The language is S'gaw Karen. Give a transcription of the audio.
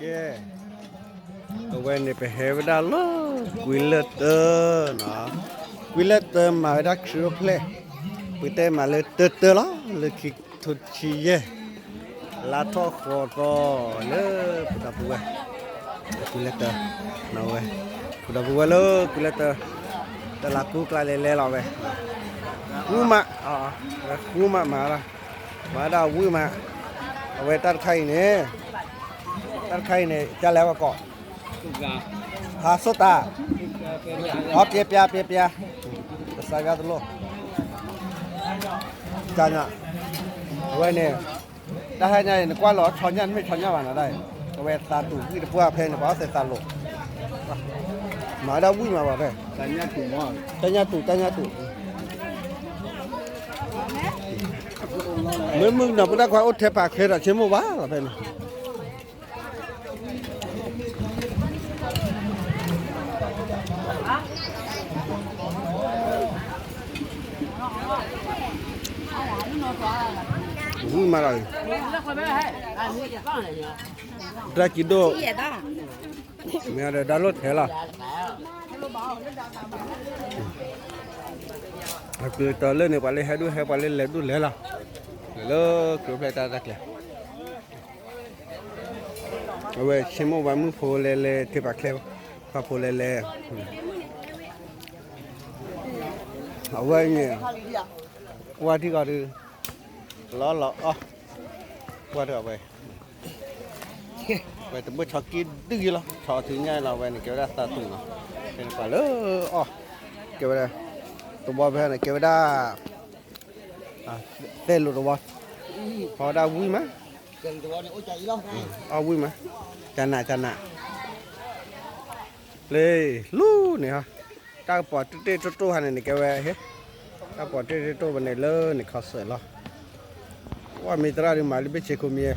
ကဲ, အဝဲန့ၣ်ပဟဲဝဲဒၣ်လၢကွံလၢၢ်တၢနီၤ, ကွံလၢၢ်တၢမၤဝဲဒၣ်ခရံာ်အိၣ်ဖျဲၣ်, ပကတဲမၤလၢတၢတၢလီၤ, လၢခံထိဆံယဲၢ်, လါထီၣ်ဃီသီ လၢပဒီပုၢ်ဝဲၢ်, ကွံလၢၢ်တၢ, နီၤဝဲ, ပဒီပုၢ်ဝဲၢ်လၢကွံလၢၢ်တၢ, တလးကူကျါလဲၤလဲၤလီၤဝဲ, ဃူမး, ဃူမးမၤလီၤ, မၤဒၣ်ဝံၣ်မး, အဝဲတၢ်တခါအံၤန့ၣ်, တၢ်တခါအံၤန့ၣ် ကလဲၤဝဲကီး, ဟးစိၢ်တၢ်, အပျဲပျဲပျဲပျဲ, ကစၢ်ယွၤတလိၣ်, ကညါ, အဝဲန့ၣ်, တၢ်ဟဲညါအံၤ နကွၢ်လီၤဆီညၣ် နမ့ၢ်ဆီညၣ်ဘၣ်နၤဒၣ်အံၤ, အဝဲသးတူာ်ဝံၣ်တပှၢ်ဖဲန့ၣ် ပှၤအီၣ်သဲးသးလိာ်, မၤဝဲဒၣ်ဝံၣ်မးဘၣ်ဖဲ, တၢ်ညၣ်တူာ် တၢ်ညၣ်တူာ်, မ့ၢ်မုၢ်ကနီၤ ပတၢ်ခွါအိၣ်ထဲပာ်ချ့ဒီးဆ့မိၣ်ဘၣ်လီၤဖဲန့ၣ် ဝံၣ်မးလီၤ, တၢ်ကံဒိၣ်, မ့ၢ်ဒီးဒါလိၣ်ထဲလီၤ, အကလုာ်တီၤလၢန့ၣ် ပှၤလၢဟဲဒိၣ်ဟဲ ပှၤလၢလဲၤဒိၣ်လဲၤလီၤ, လၢခရံာ်အိၣ်ဖျဲၣ်တၢ်တၢ်ကျဲၤ အဝဲဆ့မိၣ်ဝဲမုၣ်ဖိလဲၤလဲၤ ထံပာ်ချ့, ပှၤဖိလဲၤလဲၤ, အဝဲန့ၣ်, ကွၢ်ထံၣ်ကီးဒုး, လီၤလီၤအီၣ်, ကွၢ်ထံၣ်အဝဲ, ဝဲတဘိၣ်ဆီက့ဒုၣ်ယဲလီၤ ဆီထုညၣ်လီၤ ဝဲန့ၣ်ကဲဝဲဒၣ်သးတူာ်နီၤ, ဖဲန့ၣ်ပှၤလၢအီၣ်, ကဲဝဲဒၣ်, တဝီဖဲန့ၣ် ကဲဝဲဒၣ်, သဲလိာ်တဝီ, ဖီဝဲဒၣ်ဝံၣ်မး, အီၣ်ဝံၣ်မး, ကနးကနး, လၢ, လူၤန့ၣ်ဟီ, တၢ်ကပီၤတ့ၢ်တ့ၢ်တိၢ်တိၢ်ဟါန့ၣ်န့ၣ် ကဲဝဲဟ့ၣ်, တၢ်ကပီၤတ့ၢ်တ့ၢ်တိၢ်ဝဲန့ၣ်လၢန့ၣ် ခီစၢၣ်လီၤ, ကွၢ်မ့ၢ်သရၣ်ဒုးမၤလၢဘ့ၣ်ဆ့ခိၣ်မံၤ,